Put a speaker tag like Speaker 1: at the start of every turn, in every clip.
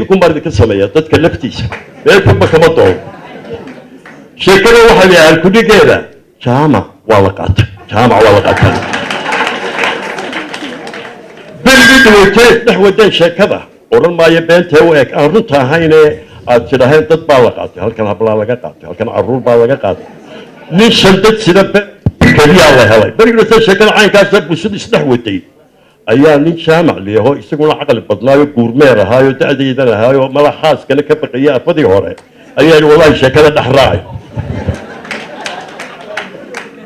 Speaker 1: Idinku baan idinka sameeya dadka laftiisa, meel fogba kama doono. Sheekada waxaa la yahay kudhigeeda Jaamac waa la qaatay, Jaamac waa la qaatay. Berigii dhaweytee dhex wadeen sheekada, odhan maayo beentee u eg aan runta ahaynee aad tidhaaheen dad baa la qaatay, halkan hablaa laga qaatay, halkan carruur baa laga qaatay, nin shandad sida keliyaa la helay. Berigii dhaweytee sheekada caynkaasa bulshadu isdhex waday ayaa nin Jaamac liyaho, isaguna caqli badnaayo, guurmeer ahaayo, da'daydan ahaayo, madaxaaskana ka baqayay afadii hore, ayaa yidhi wallahi sheekada dhex raacay.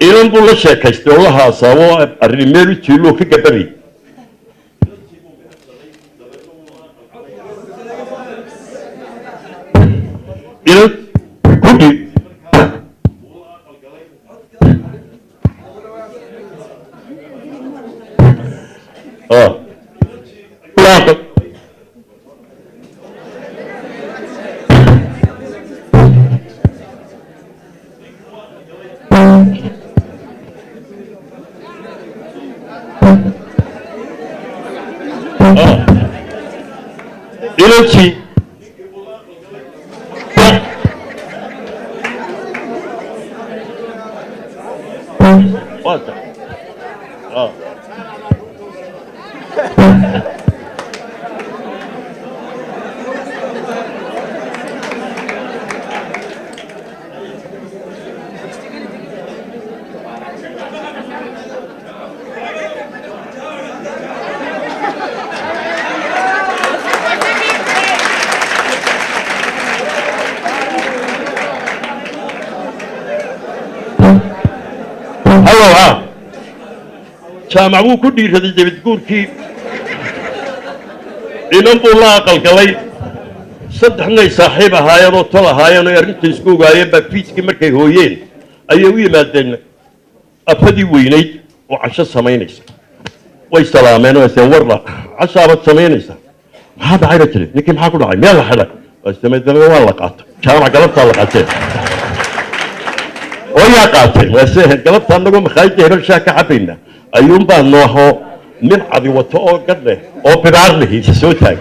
Speaker 1: Inan buu la sheekaystay oo la haasaabo, arrin meel u jiiloo ka gabanayay. Inan kudhi inantii waa hallow ha. Jaamac wuu ku dhiiraday debadguurkii, inan buu la aqalgalay. Saddexnay saaxiib ahaayeen oo tol ahaayeen oo arrinta isku ogaayeen baa fiiskii markay hooyeen ayay u yimaadeen afadii weynayd oo casho samaynaysa. Way salaameen oo seen warla cashaabaad samaynaysa, maxaa dhacay ba tiri, ninkii maxaa ku dhacay, meel la xidhay waa waa la qaatay Jaamac, galabtaa la qaatee oo yaa qaatay waase galabta annagoo makhaayadda hebel shaah ka cabayna ayuunbaa nooho nin cadi wato oo gadh leh oo bidaar leh isa soo taagay.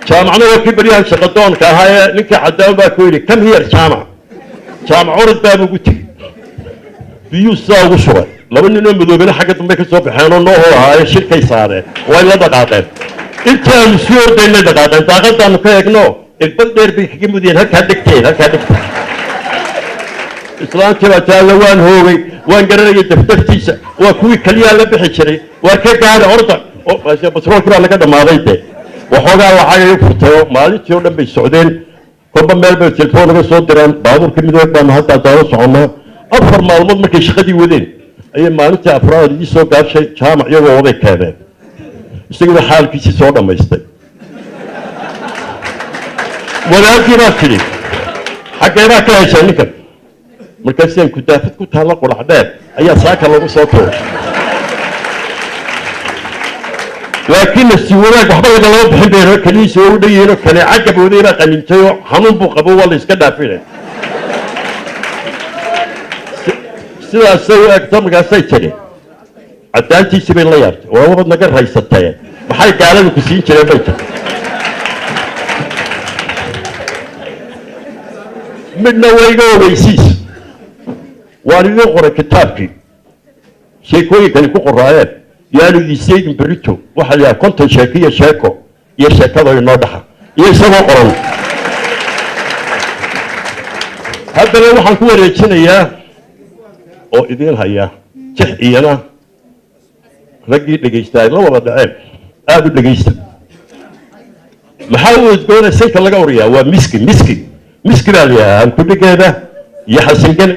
Speaker 1: Jaamacna waa kii baryahan shaqadoonka ahaa ee ninkii caddaan baa ku yidhi, "Come here, Jaamac." Jaamac orod baaba ugu tegey, biyuu sidaa ugu shubay. Laba nin oo madoobena xagga dambe ka soo baxeen oo nooho ahaaye shirkay saareen, way la dhaqaaqeen. Intaanu sii ordaynay dhaqaaqeen, daaqadaanu ka eegno irbad dheer bay kaga mudiyeen halkaa dhegteed, halkaa dhegteed. Islaantii baa taalla, waan hoogay, waan garanayay dafdaftiisa, waa kuwii keliyaa la bixi jiray, waa ka gaadha orda batroolkii baa laga dhammaaday. Dee waxoogaa lacagay u furtay oo maalintii oo dhan bay socdeen, kolba meel bay telefoon uga soo diraan, baabuurka midoog baanu hadda daalo soconnaa. 4 maalmood markay shaqadii wadeen ayay maalintii afraad idii soo gaashay Jaamac iyagoo waday keeneen, isaguna xaalkiisii soo dhammaystay. Walaalkii baa tidhi, xaggee baa ka heshay ninkan? Markaasaan kudaafad ku taalla qurac dheer ayaa saaka lagu soo tuuray, laakiin nasi wanaag waxba lagalama bixin bayno, kelihiisa oo u dhan yihiinoo kaneeca gabooday baa qanintay oo xanuun buu qabo, waa la iska dhaafinay. Sidaasay u egto. Markaasay tiri, caddaantiisii bay la yaabtay, waa wabad naga raysatee, maxay gaaladu ku siin jireen bay tiri. Midna waa iga ogeysiis, waan idiin qoray kitaabkii sheekooyinkani ku qoraayeen, yaanu idin sheegin berrito. Waxaa la yidhaha 50 sheeko iyo sheeko iyo sheekada inoo dhaxa iyo isagoo qoran. Haddana waxaan ku wareejinayaa oo idiin haya jix iyana raggii dhegaysta ay la wada dhaceen, aada u dhegaysta. Maxaa u udgoona sanka laga uriyaa? Waa miski, miski, miski baa la yidhaha halkudhigeeda iyo xasangene.